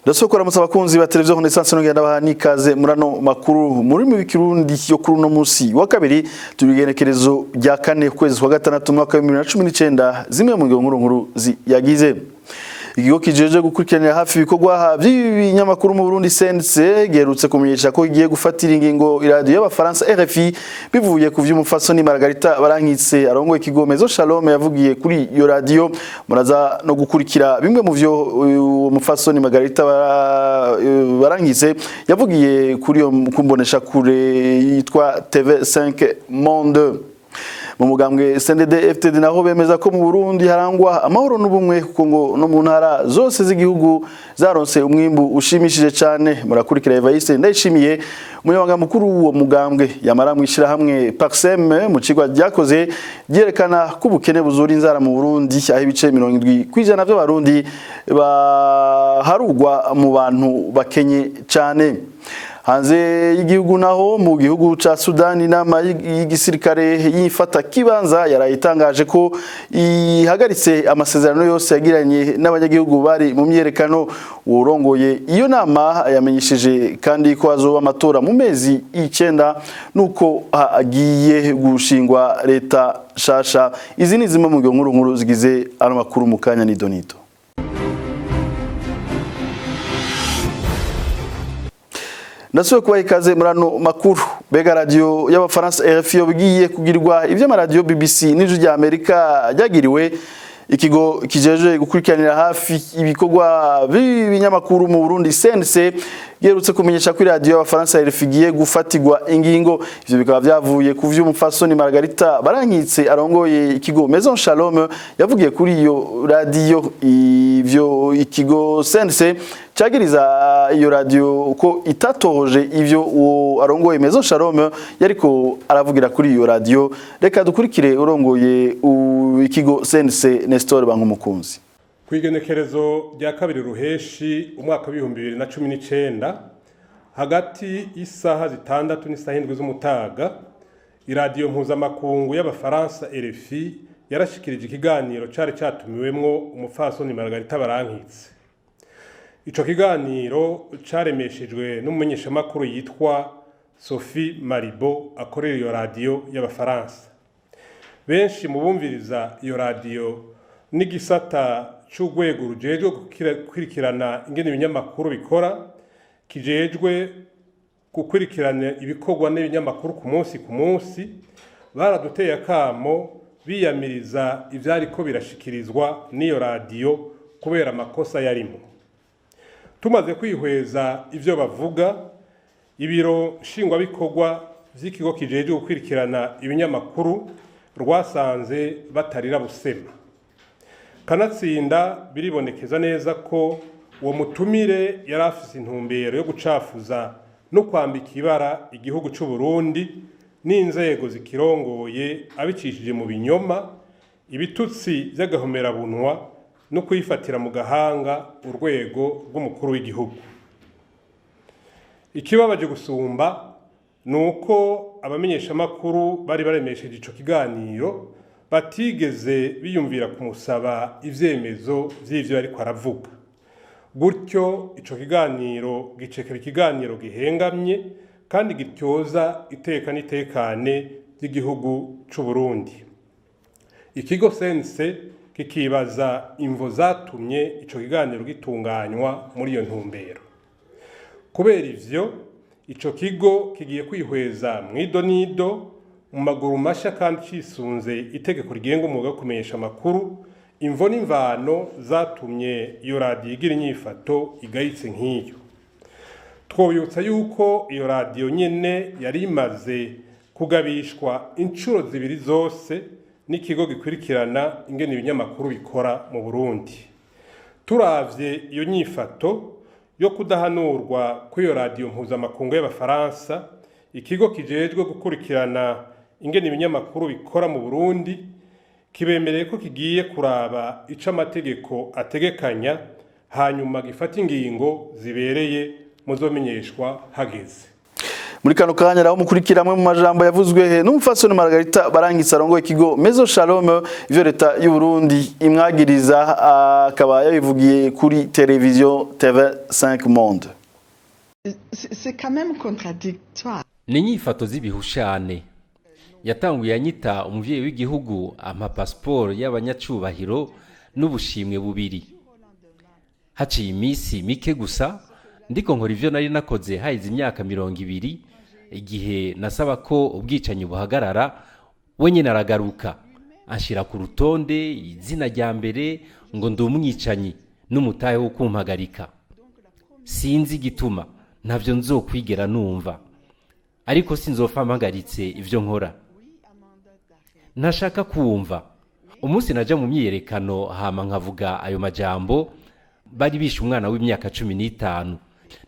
Ndasokora musaba abakunzi ba televiziyo Renaissance, nongera ndabaha n'ikaze murano makuru muri mu Kirundi yo kuri uno musi wa kabiri, turi igenekerezo rya 4 kwezi kwa gatandatu mwaka wa 2019. Zimwe mu ngingo nkuru nkuru ziyagize: ikigo kijeje gukurikiranira hafi ibikorwa by'ibinyamakuru mu Burundi, CNC, giherutse kumenyesha ko igiye gufatira ingingo iradiyo y'Abafaransa RFI, bivuye ku vy'umufasoni Margarita Barankitse arongoye ikigo Maison Shalom yavugiye kuri iyo radiyo. Muraza no gukurikira bimwe mu vyo uwo mufasoni Margarita Barankitse yavugiye kuri iyo kumbonesha kure yitwa TV5 Monde. Mu mugambwe CNDD FDD naho bemeza ko mu Burundi harangwa amahoro n'ubumwe, kuko ngo no mu ntara zose z'igihugu zaronse umwimbu ushimishije cyane. Murakurikira Evariste Ndayishimiye, umunyamabanga mukuru w'uwo mugambwe. Yamara mwishira hamwe PARCEM mu cigwa ryakoze ryerekana ko ubukene buzura inzara mu Burundi, aho ibice 70% by'Abarundi baharugwa mu bantu bakenye cyane. Hanze y'igihugu naho, mu gihugu ca Sudani, inama y'igisirikare yifata kibanza yarayitangaje ko ihagaritse amasezerano yose yagiranye n'abanyagihugu bari mu myerekano. Urongoye iyo nama yamenyesheje kandi ko hazoba amatora mu mezi 9, nuko agiye gushingwa leta shasha. Izi ni zimwe mu ngingo nkuru nkuru zigize ano makuru. Mu kanya ni donito. Ndasubiye kubaha ikaze muri ano makuru. Bega radio y'Abafaransa RFI yobigiye kugirwa ivy'amaradiyo BBC n'Ijwi rya Amerika ryagiriwe? Ikigo kijeje gukurikiranira hafi ibikorwa b'ibinyamakuru mu Burundi, CNC, giherutse kumenyesha ko iradiyo y'Abafaransa RFI igiye gufatirwa ingingo. Ivyo bikaba vyavuye ku vy'umupfasoni Margarita Barankitse arongoye ikigo Maison Shalom yavugiye kuri iyo radiyo. Ivyo ikigo CNC cagiriza iyo radiyo ko itatohoje ivyo uwo arongoye Maison Shalom yariko aravugira kuri iyo radiyo. Reka dukurikire urongoye ikigo CNC, Nestor Bankumukunzi. Ku igenekerezo rya 2 ruheshi umwaka w'2019, hagati y'isaha 6 n'isaha 7 z'umutaga, iradiyo mpuzamakungu y'Abafaransa RFI yarashikirije ikiganiro cari catumiwemwo umupfasoni Margarita Barankitse. Ico kiganiro caremeshejwe n'umumenyeshamakuru yitwa Sophie Maribo akorera iyo radiyo y'Abafaransa. Benshi mu bumviriza iyo radiyo n'igisata c'urwego rujejwe gukurikirana ingene ibinyamakuru bikora, kijejwe gukurikirana ibikorwa n'ibinyamakuru ku munsi ku munsi, baraduteye akamo biyamiriza ivyariko birashikirizwa n'iyo radiyo kubera amakosa yarimo. Tumaze kwihweza ivyo bavuga, ibiro nshingwabikorwa vy'ikigo kijejwe gukurikirana ibinyamakuru rwasanze batarira busema. Kanatsinda biribonekeza neza ko uwo mutumire yari afise intumbero yo gucafuza no kwambika ibara igihugu c'u Burundi n'inzego zikirongoye, abicishije mu binyoma, ibitutsi vy'agahomerabunwa no kwifatira mu gahanga urwego rw'umukuru w'igihugu. Ikibabaje gusumba ni uko abamenyeshamakuru bari baremesheje ico kiganiro batigeze biyumvira kumusaba ivyemezo vy'ivyo ariko aravuga. Gutyo ico kiganiro gicekera ikiganiro gihengamye kandi gityoza iteka n'itekane ry'igihugu c'u Burundi. Ikigo CNC kikibaza imvo zatumye ico kiganiro gitunganywa muri iyo ntumbero. Kubera ivyo, ico kigo kigiye kwihweza mw'idonido mu maguru mashya kandi cisunze itegeko rigenga umwuga wo kumenyesha amakuru imvo n'imvano zatumye iyo radiyo igira inyifato igayitse nk'iyo. Twobibutsa yuko iyo radiyo nyene yari imaze kugabishwa inshuro 2 zose n'ikigo gikurikirana ingene ibinyamakuru bikora mu Burundi. Turavye iyo nyifato yo kudahanurwa kw'iyo radiyo mpuzamakungu y'Abafaransa, ikigo kijejwe gukurikirana ingene ibinyamakuru bikora mu Burundi kibemereye ko kigiye kuraba ico amategeko ategekanya, hanyuma gifata ingingo zibereye muzomenyeshwa hageze. Muri kano kanya raho mukurikira amwe mu majambo yavuzwe n'umufasoni Margarita Barankitse arongoye ikigo Maison Shalom, ivyo leta y'u Burundi imwagiriza akaba yabivugiye kuri televiziyo TV5 Monde. C'est quand même contradictoire. Ni inyifato z'ibihushane. Yatanguye anyita umuvyeyi w'igihugu, ampa pasiporo y'abanyacubahiro n'ubushimwe bubiri. Haciye iminsi mike gusa ndiko nkora ivyo nari nakoze haheze imyaka 20, igihe nasaba ko ubwicanyi buhagarara, we nyene aragaruka anshira ku rutonde izina rya mbere ngo ndi umwicanyi n'umutahe wo kumpagarika. Sinzi igituma, ntavyo nzokwigera numva, ariko sinzopfa mpagaritse ivyo nkora. Ntashaka kumva. Umunsi naja mu myiyerekano hama nkavuga ayo majambo, bari bishe umwana w'imyaka 15,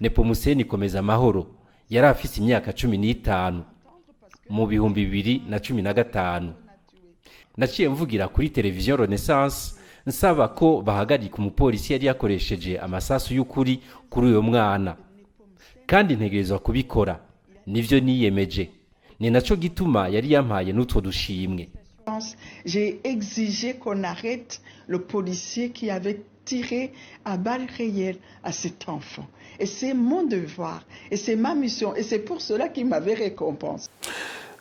Nepomuseni Komeza Amahoro, yari afise imyaka 15, mu 2015. Naciye mvugira kuri televiziyo Renaissance nsaba ko bahagarika umupolisi yari yakoresheje amasasu y'ukuri kuri uyo mwana, kandi ntegerezwa kubikora, nivyo niyemeje, ni naco gituma yari yampaye n'utwo dushimwe. J'ai exigé qu'on arrête le policier qui avait tiré à balles réelles à cet enfant. Et c'est mon devoir, et c'est ma mission, et c'est pour cela qu'il m'avait récompensé.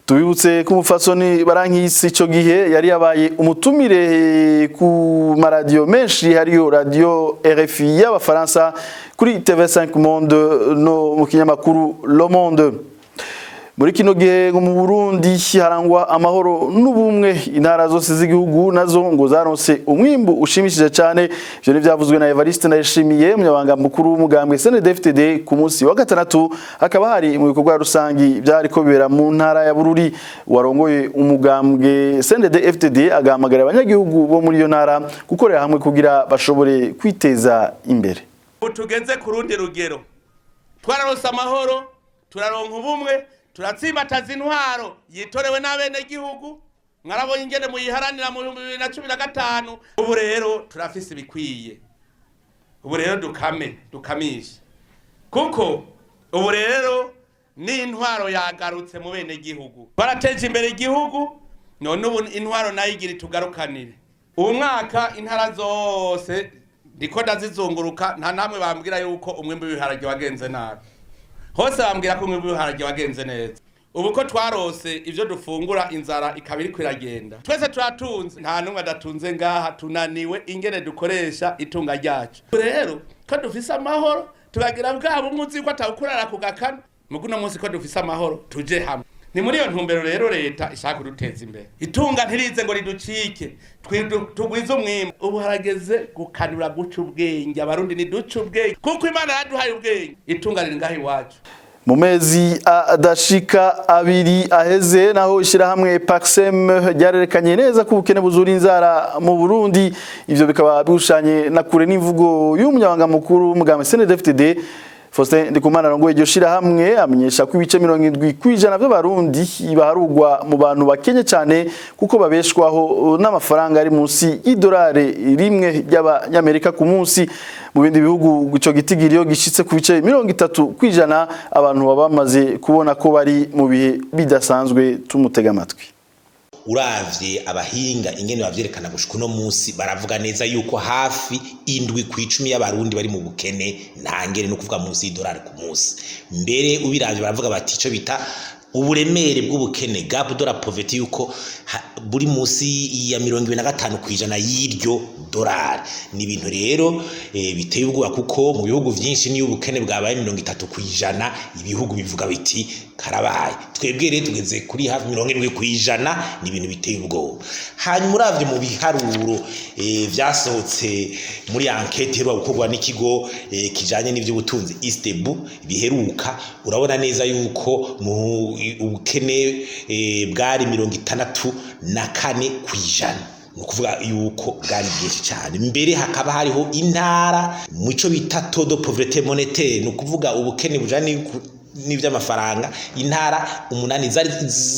Tubibutse ko umufasoni Barankitse ico gihe yari yabaye umutumire ku maradiyo menshi, hariyo radio RFI y'Abafaransa, kuri TV5 Monde no mu kinyamakuru Le Monde. Muri kino gihe ngo mu Burundi harangwa amahoro n'ubumwe, intara zose z'igihugu nazo ngo zaronse umwimbu ushimishije cyane. Ivyo ni vyavuzwe na Evariste Ndayishimiye, umunyabanga mukuru w'umugambwe CNDD-FDD, ku munsi wa gatandatu, hakaba hari mu bikorwa rusangi byariko bibera mu ntara ya Bururi. Warongoye umugambwe CNDD-FDD agahamagarira abanyagihugu bo muri iyo ntara gukorera hamwe kugira bashobore kwiteza imbere. Ubu tugeze ku rundi rugero, twararonse amahoro, turaronka ubumwe, turatsimbataza intwaro yitorewe n'abenegihugu. Mwarabonye ingene muyiharanira mu 2015. Ubu rero turafise ibikwiye, ubu rero dukame dukamishe, kuko ubu rero n'intwaro yagarutse mu benegihugu. Barateje imbere igihugu, none ubu intwaro nayo igira itugarukanire. Ubu mwaka intara zose ndiko ndazizunguruka, nta namwe bambwira yuko umwimbu w'ibiharage wagenze nabi. Hose bambwira ko umwimbu w'ibiharage wagenze neza. Ubu ko twarose ivyo dufungura, inzara ikaba iriko iragenda, twese turatunze, nta n'umwe adatunze ngaha. Tunaniwe ingene dukoresha itunga ryacu. Rero ko dufise amahoro, tukagira bwa bumwe, uzi ko atawukurara ku gakanu, mugu uno munsi ko dufise amahoro, tuje hamwe. Ni muri iyo ntumbero rero leta ishaka kuduteza imbere, itunga ntirize ngo riducike, tugwize umwimbu. Ubu harageze gukanura, guca ubwenge. Abarundi niduce ubwenge, kuko Imana yaduhaye ubwenge. Itunga riri ngaho iwacu. Mu mezi adashika 2 aheze naho, ishyirahamwe Paxem ryarerekanye neza ko ubukene buzura inzara mu Burundi. Ivyo bikaba bihushanye na kure n'imvugo y'umunyabanga mukuru w'umugambi CNDD-FDD, Faustin Ndikumana. Arongoye iryo shirahamwe amenyesha ko ibice 70% by'Abarundi baharugwa mu bantu bakenye cyane, kuko babeshwaho n'amafaranga ari munsi y'idolari 1 ry'Abanyamerika ku munsi. Mu bindi bihugu ico gitigiri iyo gishitse ku bice 30%, abantu baba bamaze kubona ko bari mu bihe bidasanzwe. Tumutega amatwi. Uravye abahinga ingene bavyerekana gushika uno munsi, baravuga neza yuko hafi 7 ku 10 y'Abarundi bari mu bukene ntangere, no kuvuga munsi y'idolari ku munsi. Mbere ubiravye, baravuga bati ico bita uburemere bw'ubukene, gap de la pauvreté, yuko buri munsi ya 25% y'iryo dolari. Ni ibintu rero biteye ubwoba, kuko mu bihugu vyinshi niyo ubukene bwabaye 30%, ibihugu bivuga biti karabaye. Twebwe rero tugeze kuri hafi 70%. Ni ibintu biteye ubwoba. Hanyuma uravye mu biharuro vyasohotse muri enquête iheruka gukorwa n'ikigo kijanye n'ivy'ubutunzi ISTEEBU biheruka, urabona neza yuko mu ubukene bwari 64%, ni ukuvuga yuko bwari bwinshi cyane. Mbere hakaba hariho intara mu ico bita taux de pauvreté monétaire, ni ukuvuga ubukene bujanye. n'ivy'amafaranga, intara 8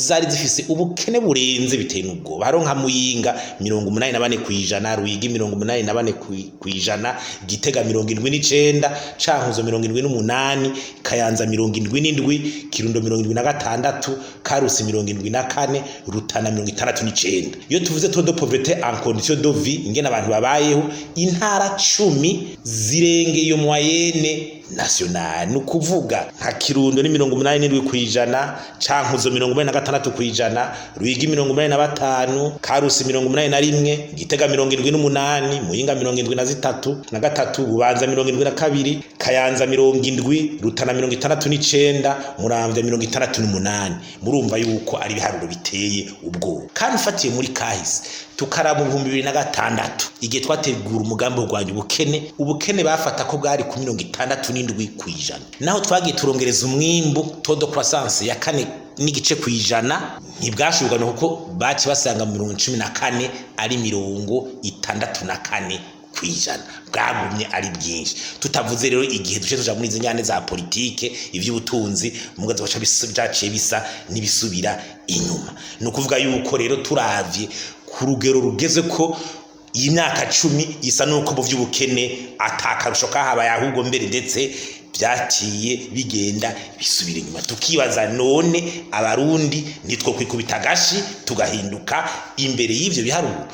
zari zifise ubukene burenze biteye n'ubwoba. Hariho nka Muyinga 84%, Ruyigi 84%, Gitega 79, Cankuzo 78, Kayanza 77, Kirundo 76, Karusi 74, Rutana 69. Iyo tuvuze taux de pauvreté en condition de vie, ingene abantu babayeho, intara 10 zirenge iyo moyenne nationale. Ni ukuvuga nka Kirundo ni 87%, Cankuzo 86%, Ruyigi 85, Karusi 81, Gitega 78, Muyinga 73, Bubanza 72, Kayanza 70, Rutana 69, Muramvya 68. Murumva yuko ari ibiharuro biteye ubwoba. Kandi ufatiye muri kahise tukaraba mu 2006 igihe twategura umugambi wo kurwanya ubukene bafata ko bwari ku 67%. Naho twagiye turongereza umwimbu, taux de croissance ya 4.5%, ntibwashobwa kuko baci basanga mu 14 ari 64%, bwagumye ari bwinshi. Tutavuze rero igihe duce tuja muri izi njyane za politike, ivy'ubutunzi mugazo baca byaciye bisa n'ibisubira inyuma. Ni ukuvuga yuko rero turavye ku rugero rugeze ko iyi myaka 10 isa nuko mu vy'ubukene atakarusho kahabaye, ahubwo mbere ndetse byaciye bigenda bisubira inyuma. Tukibaza none Abarundi nitwo kwikubita agashi tugahinduka imbere y'ivyo biharuro.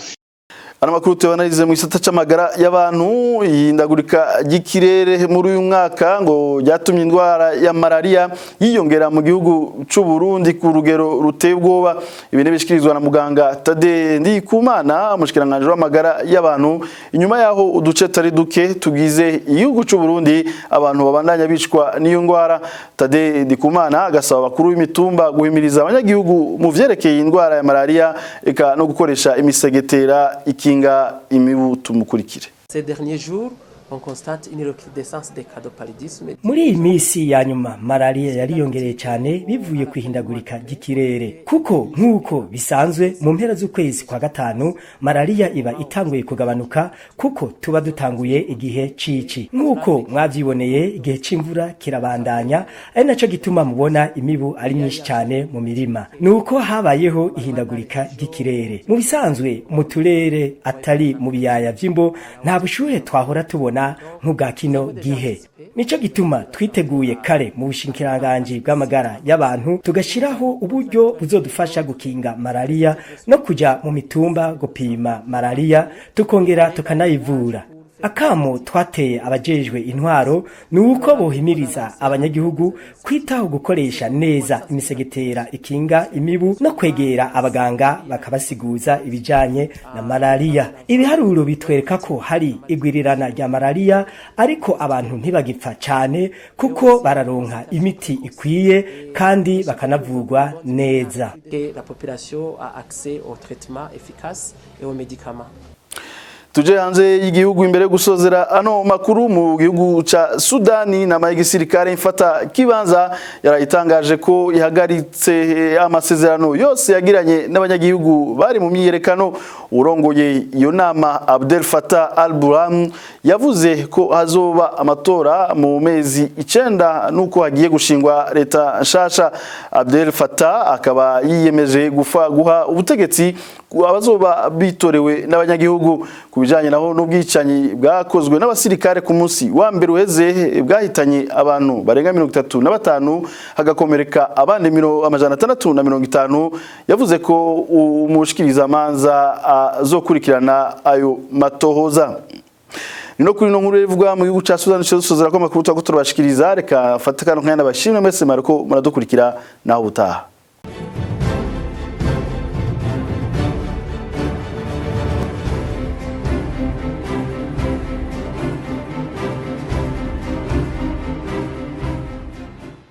Ano makuru tuyabanarize mu gisata c'amagara y'abantu. Ihindagurika ry'ikirere muri uyu mwaka ngo ryatumye indwara ya malaria yiyongera mu gihugu c'u Burundi ku rugero ruteye ubwoba. Ibi nibishikirizwa na muganga Tade Ndikumana, umushikiranganje w'amagara y'abantu, inyuma yaho uduce tari duke tugize igihugu c'u Burundi abantu babandanya bicwa n'iyo ndwara. Tade Ndikumana agasaba abakuru b'imitumba guhimiriza abanyagihugu mu vyerekeye indwara ya malaria, eka no gukoresha imisegetera ikinga imibu. Tumukurikire. Ces derniers jours, on constate une recrudescence des cas de paludisme. Muri iyi minsi ya nyuma malaria yariyongereye cyane bivuye ku ihindagurika ry'ikirere, kuko nk'uko bisanzwe mu mpera z'ukwezi kwa gatanu malaria iba itanguye kugabanuka, kuko tuba dutanguye igihe cici. Nk'uko mwavyiboneye, igihe c'imvura kirabandanya, ari naco gituma mubona imibu ari myinshi cyane mu mirima. Nuko habayeho ihindagurika ry'ikirere. Mu bisanzwe mu turere atari mu biyaya vy'Imbo nta bushuhe twahora tubona nk'ubwa kino gihe. Nico gituma twiteguye kare mu bushikiranganji bw'amagara y'abantu, tugashiraho uburyo buzodufasha gukinga malaria no kuja mu mitumba gupima malaria, tukongera tukanayivura. Akamo twateye abajejwe intwaro ni uko bohimiriza abanyagihugu kwitaho gukoresha neza imisegetera ikinga imibu no kwegera abaganga bakabasiguza ibijanye na malaria. Ibiharuro bitwereka ko hari igwirirana rya malaria, ariko abantu ntibagipfa cane kuko bararonka imiti ikwiye kandi bakanavurwa neza. Que la population a accès au traitement efficace et aux médicaments. Tuje hanze y'igihugu imbere yo gusozera ano makuru. Mu gihugu ca Sudani, nama y'igisirikare mfata kibanza yarayitangaje ko ihagaritse amasezerano yose yagiranye n'abanyagihugu bari mu myiyerekano. Urongoye iyo nama, Abdel Fattah al-Burhan, yavuze ko hazoba amatora mu mezi 9 nuko hagiye gushingwa leta nshasha. Abdel Fattah akaba yiyemeje guha ubutegetsi abazoba bitorewe n'abanyagihugu. Ku bijanye naho n'ubwicanyi bwakozwe n'abasirikare ku munsi wa mbere uheze, bwahitanye abantu barenga 35, hagakomereka abandi 650, yavuze ko umushikirizamanza azokurikirana ayo matohoza. Ni no kuri no nkuru ivuga mu gihugu ca Sudan cyo ko makuru twako turabashikiriza. Reka fata kano kanya bashimwe mwese mariko muradukurikira, naho ubutaha.